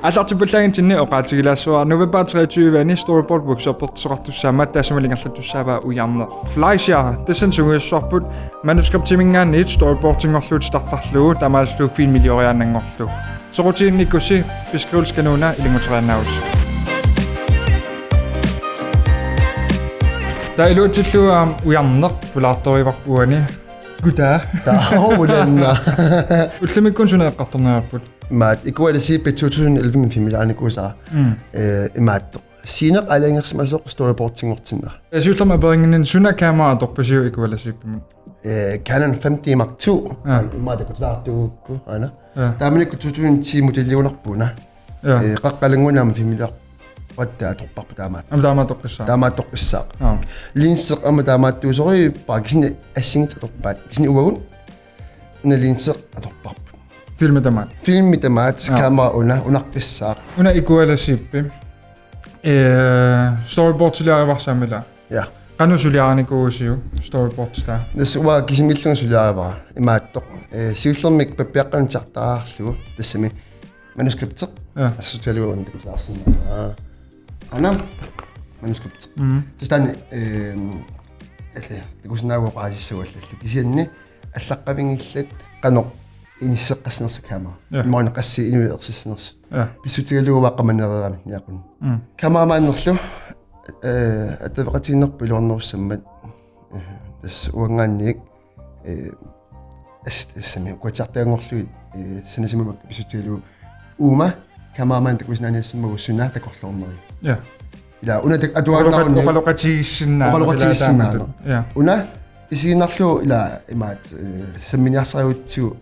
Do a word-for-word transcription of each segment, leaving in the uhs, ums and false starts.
Aallartippallaanngitsinni oqaatigilaassuara november treogtyve-ani storyboard workshoppertisoqartussaammat, taassuma ingerlattussaavaa Ujarneq Fleischer. Tassani sungiussuarput manuskriptiminngaanniit storyboardinngorlugu titartarlugu taamaalillugu filmilioriaannanngorlugu. Soqutiginnikkussi beskrivelse kanuuna ilannguteriaannaavusi. Taava iluatsillugu aamma Ujarneq pulaartorivarput uani. Goddag. Taa, ulanna. Ullumikkut suna eqqartorniarput? Imaat, Ikuala Zeepi to tusind elleve-mi filmiliarinikuusara. Mm. Eh, imaattoq. Sceneq aalajangersimasoq storyboardinngortinnera. Eh, siullermik aperinnginnami suna kamera atorpisiuk Ikuala Zeepimut? Eh, Canon fem D Mark to. Ja. Imaat takusaartuukku, aana. Ja. Taamanikkut to tusind ti modelliunarput una. Ja. Eh, qaqqalannguunami filmiliorpatta atorparput taamaat. Aamma taamaattoqqissaaq. Taamaattoqqissaaq. Ja. Linseq aamma taamaattuusorujuupput, kisianni assigiinngitsut atorpaat. Kisianni uagut una linseq atorparput. Filmi tamaat. Filmi tamaat, ja, kamera una, unaqqissaaq. Una Ikuala Zeepi. Eh, storyboardiliarivarsi aamma ilaa? Ja. Qanoq suliarinikuuisiuk storyboarditaa? Tassa uanga kisimiillunga suliarivara. Imaattoq. Eh, siullermik pappiaqqanut titartaralugu. Tassami manuskripti. Ja. Assersuutigalugu una takusaarsinnaa. Aana manuskripti. Mm. Tassa taanna, ehm, alle, takusinnaavugut oqaasissagullallu. Kisianni allaqqavinngillat qanoq inisseqqassinersoq kamera. Ja. Imaluunniit qassit inuit ersissanersut. Ja. Pissutigalugu uanga qamanereerami niaqunni. Mm. Kameramaannerlu, eh, attaveqatigiinnerput iluarnerussammat, eh, tassa uanngaanniit, eh, as-, assami, kuatsiartaanngorlugit, eh, sanasimavakka pissutigalugu uuma kameramaani takusinnaaniassammagu suna takorloorneri. Ja. Ila una tak-, atuaannarunni. Oqaloqa-, oqaloqatigiissinnaaneq. Oqaloqatigiissinnaaneq. Ja. Una isigiinnarlugu ila imaat, eh, samminiarsariutsigu,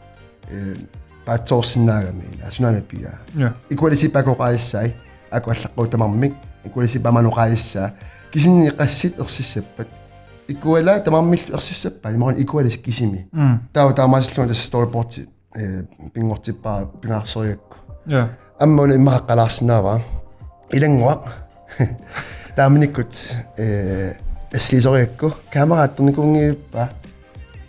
eh, paatsoorsinnaagami ila sunaana pigaa. Ja. Ikuala Zeepi oqaasissai, aajuku allaqqavoq tamarmik, Ikuala Zeepi aamma oqaasissaa. Kisianni qassit ersissappat. Ikuala tamarmillu ersissappat, imaluunniit Ikuala kisimi. Mm. Taava taamaasillunga tassa storyboardi, eh, pinngortippara pingaarusorigakku. Ja. Aamma una immaqa eqqalaarsinnaavara. Ilannguaq. Taamanikkut, eh, assiliisorigakku. Kamera attornikuunngippa.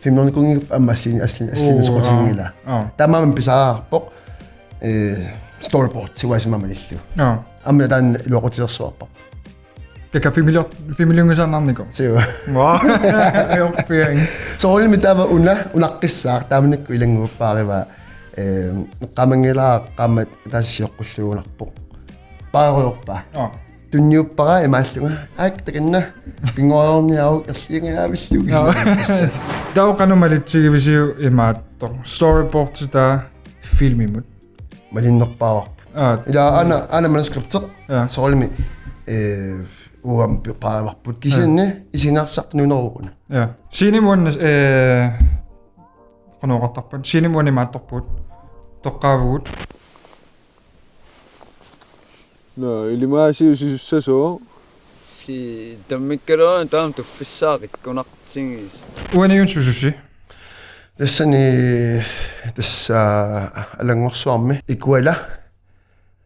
Filmiliornikuunngippa aamma assin-, assin-, assin-, uu, soqutiginngilaa. Aa. Taamaammat pisariaqarpoq, eh, storyboard siuaasimaammat malillugu. Aa. Aamma taanna iluaqutigilersuarparput. Kaka filmilior-, filmiliunngisaannarnikoq? Suu. Wow. Ajorpiaanga. Soorunami taava una, unaqqissaaq, taamanikkut ilannguuppaarivaa, eh, eqqaamanngilara qaammat ataaseq sioqqulluinnarpoq. Paarujorpaa. Aa. Tunniuppara imaallunga. Aak, takanna. Pinngorniaruk erliingajavillugu. Aa. Taava qanoq malitsigivisiuk imaattoq storyboarditaa filmimut? Malinnerpaavarput. Aa. Ila aana, aana manuskripti. Ja. Soorunami, eh, uagut paarivarput. Kisianni, ja, isiginnaartitsisartuuneruvoq una. Ja. Scenemut, eh, qanoq oqartarpat? Scenemut imaattorpugut. Toqqaavugut. Nå, ilimaasiusisussasoq. Si tammikkaluarluni taama tuffissaaq ikkunartigisoq. Uaniuna sususi? Tassani tassa Alanngorsuarmi Ikuala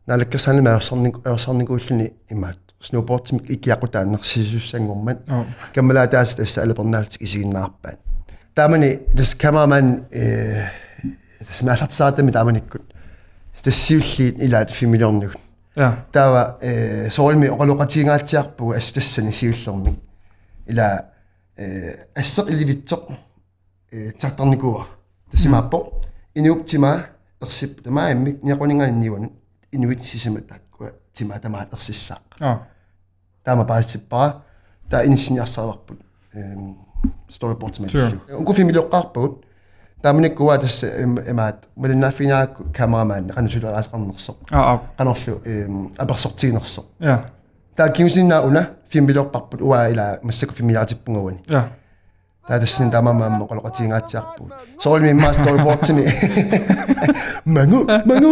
naalakkersuinermi ajorsarnik-, ajorsarnikuulluni imaattoq snowboardimik ikiaqutaannarsissussanngormat. Aa. Kammalaataasa tassa alapernaallutik isiginnaarpaat. Taamani tassa kameramaani, eh, tassa aallartisartami taamanikkut. Tassa siulliit ilaat filmiliornigut. Ja. Taava, eh, soorunami oqaloqatigingaatsiarpugut assut tassani siullermik. Ila, eh, asseq ilivitsoq, eh, titartarnikuuara. Tassa imaappoq. Inuup timaa ersipput tamarmik niaquninngaanniit niuanut. Inuit sisamat taakkua timaa tamaat ersissaaq. Aa. Taama paasippara. Taava inissiniarsarivarput. Ehm, storyboardimik. Sure. Uku filmilioqqaarpagut. Taamanikkut uanga tassa, em, imaattoq. Malinnaaffiginiarakku kameramaanni qanoq suleqateqarnersoq. Aa, aa. Qanorlu, ehm, apersortiginersoq. Ja. Taava kingusinnaaguna filmiliorparput uanga ila massakkut filmiliaritippunga uani. Ja. Taava tassani taamaammat oqaloqatigingaatsiarpugut. Soorunami immaqa storyboardimi. Mangu, mangu.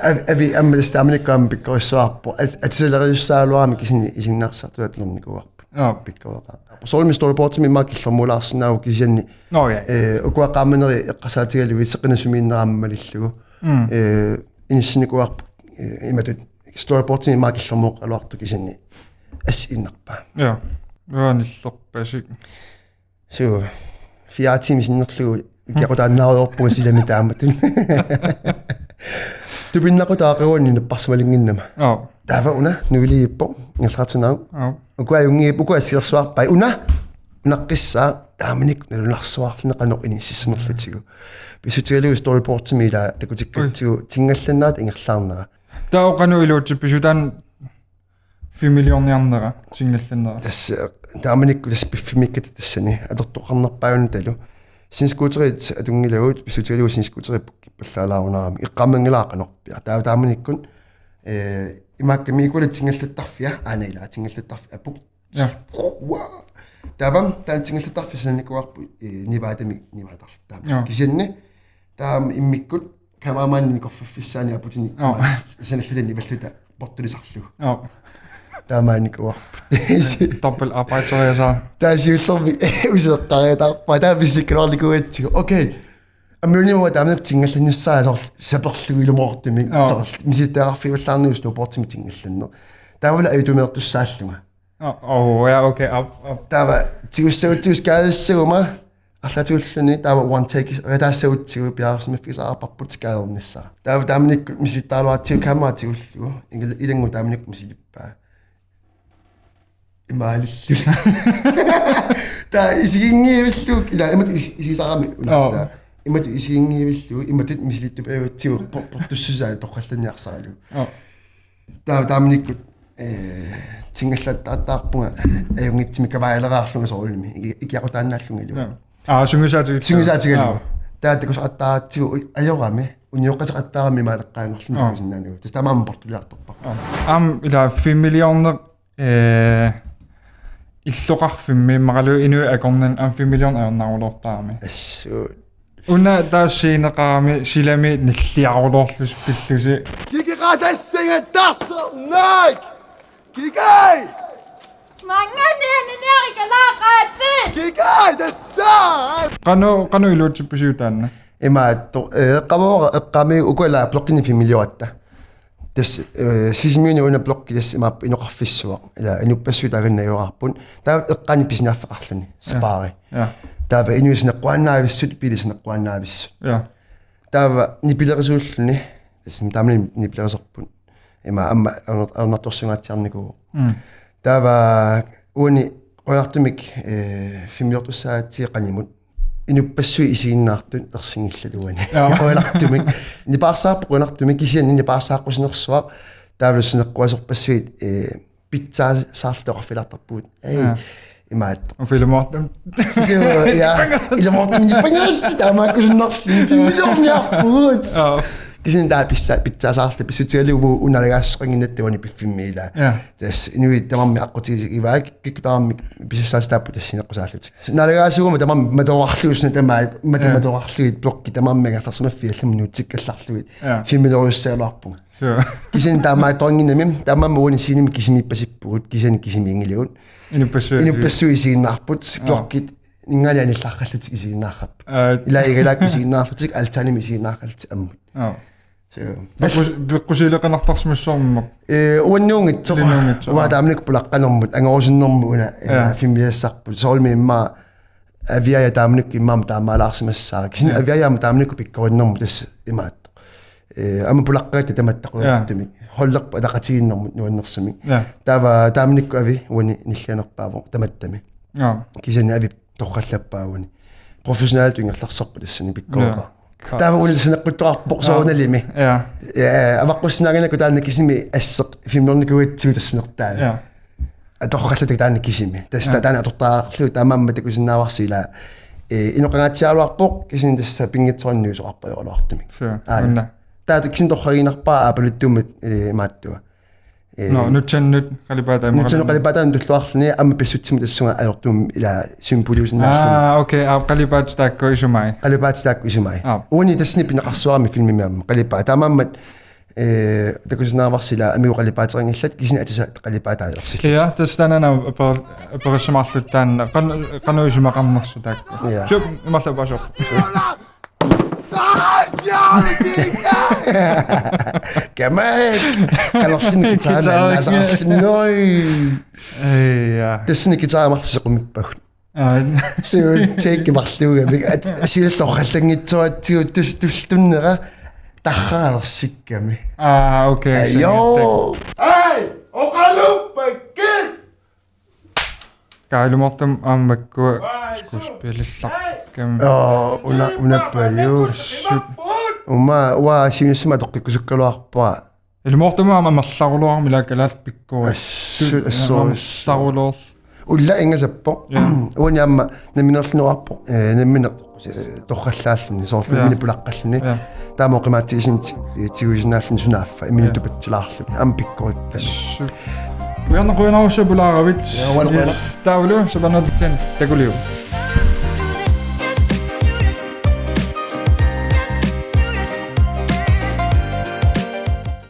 Av-, avi ammali taamanikkut aamma pikkorissuarpoq. At-, atisalerisussaagaluarami kisianni isiginnaartitsisartut atornikuuarput. Aa. Pikkoreqaaq. Soorunami storyboardimi immaqa killormulaarsinnaavugut kisianni. Nå, ja. Eh, ukua qaamanerit eqqarsaatigalugit seqineq sumiinnerat aamma malillugu. Mm. Eh, inissinnikuuarput, eh, imatut storyboardimi immaqa killormooqqaluartoq kisianni. Assut innarpaa. Ja. Uanga nillerpasik. Suu, fire timer sinnerlugu ikiaqutaannaarujoorpunga silami taamatut. Tupinnaqutaaqaguani napparsimalinnginnama. Aap. Taava una nuiliippoq ingerlaartinnagu. Aap. Ukua ajunngilaq, ukua silersuarpai una. Unaqqissaaq taamanikkut nalunarsuarluni qanoq inississanerlutigu. Pissutigalugu storyboardimi ila takutikkatsigu tingallanneraat ingerlaarnera. Taava qanoq iluatsippisu taanna filmiliorniarnera, tingallannera? Tassa taamanikkut tassa piffimmiikkatta tassani atortoqarnerpaajunatalu. Snescooterit atunngilagut, pissutigalugu snescooterit pukkippallaalaarunarami. Eqqaamanngilara qanorpiaq. Taava taamanikkut eh imaakkami ikuala tingallattarfia, aana ila tingallattarfia apuk. Ja. Wow. Taava taanna tingallattarfia sananikuuarput eh Nevadami nivatarluta. Ja. Kisianni taama immikkut kameramaanini korfiffissaani aputini Ja. Sanalluta nivalluta portulisarlugu. Aap. Taamaanikuuarput. Dobbeltarbejderissaaq. Taava siullermik useqqariataarpaa, taava pissikkaluarnikuugatsigu. Okay. Aamma uani taamanikkut tingallannissaa soorlu saperlugu ilumoortumik. Aap. Soorlu misilittagaqarfigivallaarnagu snowboardimi tingallanneq. Taavalu ajutumeertussaallunga. Aap, oh, ja, okay, aap, aap. Taava tigussagutsigu skadissaguma arlaatigut ulluni taava one take reataassagutsigu piareersimaffigisariaqarparput skadernissaa. Taava taamanikkut misilittaraluaratsigu kamera tigullugu. Ingil-, ilanngullugit taamanikkut misilippaa. Imaalilluni. Taava isiginngivillugu, ila imatut is-, isigisarami una. Aap. Taava imatut isiginngivillugu, imatut misilittup ajugatsigu por-, portussusaa torrallanniarsaralugu. Aap. Taava taamanikkut eh tingallattaartaarpunga ajunngitsumik kavajaleraarlunga soorunami. Iki-, ikiaqutaannaallunga ilua. Ja. Aap, sungiusaatigalugu. Sungiusaatigalugu. Aap. Taava takusaqattaaratsigu ajorami. Unioqqateqattaarami imaaleqqaannarluni Aap. takusinnaanagu. Tassa taamaammat portuliartorparput. Aap. Aamma ila filmiliorneq eh illoqarfimmi imaluunniit inuit akornanni aamma filmiliorneq ajornaruloortarami. Assut. Una taava sceneqarami silami nalliaruloorlusi pillusi. Kikeratassinga tassernaq! Kikai! Manganniani niarikalaaqaatsi! Kikai tassaa! Qanoq, qanoq iluatsippisu taanna? Imaattoq, eh, eqqamoora, eqqaami ukua ila blokkini filmilioratta. Tassa eh Sisimiuni una blokki tassa imaappoq inoqarfissuaq. Ila inuppassuit taakkunannga ajoraarput. Taava eqqaani pisiniarfeqarluni. Spari. Ja. Taava inuit saneqquaannaavissut, biilit saneqquaannaavissut. Ja. Taava nipilerisuulluni. Tassa taamani nipilerisorput. Ima aamma ajornar-, ajornartorsiungaatsiarnikuuvoq. Mm. Taava uani qujanartumik eh filmiliortussaagatsigu qanimut. Inuppassuit isiginnaartut ersinngillat uani. Ja. Qujanartumik. Nipaarsaarput qujanartumik, kisianni nipaarsaaqqusinersuaq. Taavalu saneqquasorpassuit eh pitsaasaarlutik oqarfigilaartarpugut. Ei. Ja. Imaattoq. Ufilumortum. Suu, ja. Ilumoortumik nipangaatsi taamaakkusunnarluni filmiliorniarpugut. Aap. Kisianni taava pitsa-, pitsaasaarluta pissutigalugu una naalagaassuseqannginnatta uani piffimmi ila. Ja. Tassa inuit tamarmik aqqutigivaat, kikkut tamarmik pisussaatitaapput tassa sineqqusaallutik. Naalagaasuguma tamarmik matoorarlugit, suna tamaat matu-, Ja. matoorarlugit, blokki tamarmik angerlarsimaffiit allamut nuutsikkallarlugit. Ja. Filmiliorussaagaluarpunga. Suu. Kisianni taamaattoqannginnami, taamaammat uani scenemi kisimiippasippugut, kisianni kisimiinngilagut. Inuppassuit. Inuppassuit isiginnaarput, Aa. blokkit, ingaani anillaqarlutik isiginnaarput. Aa. Ila igalaak isiginnaarlutik, altaanimi isiginnaarlutik ammut. Aa. Suu. Peqqus-, peqqusiileqinartarsimassuarmik. Eh, uannuunngitsoq. Uannuunngitsoq. Uanga taamanikkut pulaqqanermut, angorusunnermut una, eh, Ja. filmiliassarput. Soorlumi immaqa Aviaja taamanikkut immaqa taamaalaarsimassaaq. Kisianni Ja. Aviaja aamma taamanikkut pikkorinnermut tassa imaattoq. Eh, aamma pulaqqagatta tamatta qujanartumik. Ja. Hollerput ataqatigiinnermut nuannersumik. Ja. Taava taamanikkut Avi uani nillianerpaavoq tamattami. Ja. Kisianni Avi torrallappaa uani. Professionalitut ingerlaarsorpoq tassani pikkoreqaaq. Ja. Taava uani saneqquttoqarpoq Ja. soorunalimi. Ja. Ja, avaqqussinnaannginnakku taanna kisimi asseq filmiliornikuugatsigu tassanertaa. Ja. Atorrallutik taanna kisimi. Tassa Ja. taanna atortariaqarlugu taamaammat takusinnaavarsi ila, eh, inoqangaatsiaraluarpoq, kisianni tassa pinngitsoorani nuisoqarpoq ajoraluartumik. Suu, Aana. una. Taava kisianni torragiinnarpara aappaluttuummat, eh, imaattua. Eh, Nå, nutsanut qalipaataat. Nutsanut qalipaataat tulluarluni aamma pissutsimut tassunga ajortumik ila symbolisuusinnaalluni. Aa, okay, aa, qalipaatit taakku isumai. Qalipaatit taakku isumai. Aa. Uani tassani pineqarsuarami filmimi aamma. Qalipaat taamaammat, eh, takusinnaavarsi ila amigut qalipaateqanngillat, kisianni atisat qalipaataa ersillutik. Ja, tassa taanna aper-, aperissamaarluta taanna qan-, qanoq isumaqarnersoq taakku. Ja. Sup, imaallapaasoq. Come on! Kanorlimi guitar, guitar, naasaqarluni. Noi. Ei, ja. Tassani guitar marluk sequmippagut. Aa. Suu, take marluugami. At, siulleq torrallanngitsoratsigu tus-, tullunnera. Tarraalersikkami. Ah, okay. Ajo. Hej! Oqaluppakkit! Kaalumartum aamma makkua skuespillerlakkami. Joo, una, unappajuussuk. Uuma, uanga siunissami atoqqikkusukkaluarpara. Ilumoortumik aamma amerlaruloorami ilaa kalaallit pikkorik. Assut, assut. Amerlaruloor. Ulla ingasappoq. Ja. Uani aamma nammineerluinnarpoq. Eh, nammineq, eh, torrallaalluni, soorlu Ja. nammineq pulaqqalluni. Ja. Taama oqimaatsigisinnit, eh, tigusisinnaalluni sunaaffa, imminut Ja. tupatsilaarluni. Aamma pikkorikkalu. Assut. Qujanaq, qujanarsuaq pulaaravit. Ja, qujanaq, qujanaq. Taavalu sapaatip-akunnera takuliuk.